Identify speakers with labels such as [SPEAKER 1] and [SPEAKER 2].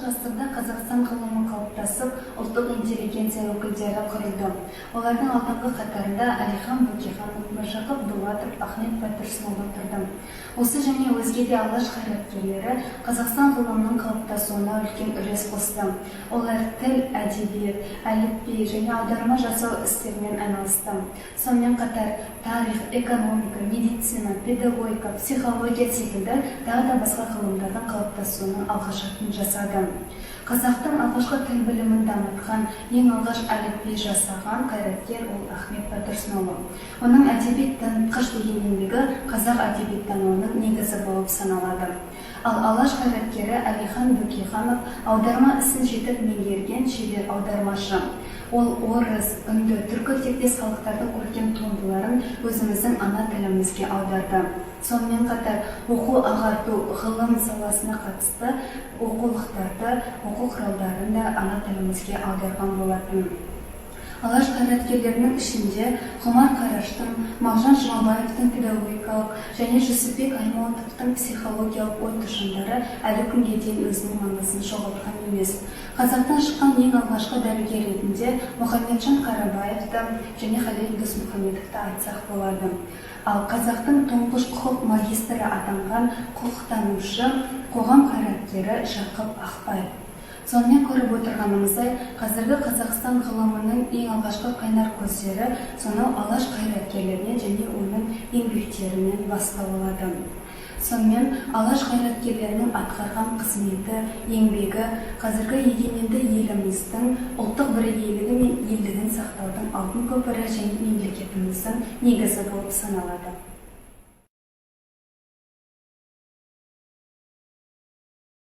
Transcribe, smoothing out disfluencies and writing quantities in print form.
[SPEAKER 1] ғасырда Қазақстан ғылымы қалыптасып, ұлттық интеллигенция өкілдері құрылды. Олардың алдыңғы қатарында Әлихан Бөкейханов, Міржақып Дулатов, Ахмет Байтұрсынұлы тұрды. Осы және өзге де Алаш қайраткерлері Қазақстан ғылымының қалыптасуына үлкен үлес қосты. Олар тіл, әдебиет, әліпби және аударма жасау істерімен айналысты. Сонымен қатар тарих, экономика, медицина, педагогика, психология секілді тағы да басқа ғылымдардың қалыптасуының алғышартын жасады. Қазақтың алғашқы тіл білімін дамытқан, ең алғаш әліпби жасаған қайраткер ол Ахмет Байтұрсынұлы. Оның «Әдебиет танытқыш» деген еңбегі қазақ әдебиеттануының негізі болып саналады. Ал Алаш қайраткері Әлихан Бөкейханов аударма ісін жетік меңгерген шебер аудармашы. Ол орыс, үнді, түркі тектес халықтардың көркем туындыларын өзіміздің ана тілімізге аударды. Сонымен қатар оқу, ағарту, ғылым саласына қатысты оқулықтарды, оқу құралдарын да ана тілімізге аударған болатын. Алаш қайраткерлерінің ішінде Ғұмар Қараштың, Мағжан Жұмабаевтың педагогикалық және Жүсіпбек Аймауытовтың психологиялық ой тұжырымдары әлі күнге дейін өзінің маңызын жоғалтқан емес. Қазақтан шыққан ең алғашқы дәрігер ретінде Мұхамеджан Қарабаевты және Халел Досмұхамедовті айтсақ болады. Ал қазақтың тұңғыш құқық магистрі атанған құқықтанушы, қоғам қайраткері Жақып Ақбаев. Сонымен, көріп отырғанымыздай, қазіргі Қазақстан ғылымының ең алғашқы қайнар көздері сонау Алаш қайраткерлерінен және оның еңбектерінен бастау алады. Сонымен, Алаш қайраткерлерінің атқарған қызметі, еңбегі қазіргі егеменді еліміздің ұлттық бірегейлігі мен елдігін сақтаудың алтын көпірі және мемлекетіміздің негізі болып саналады.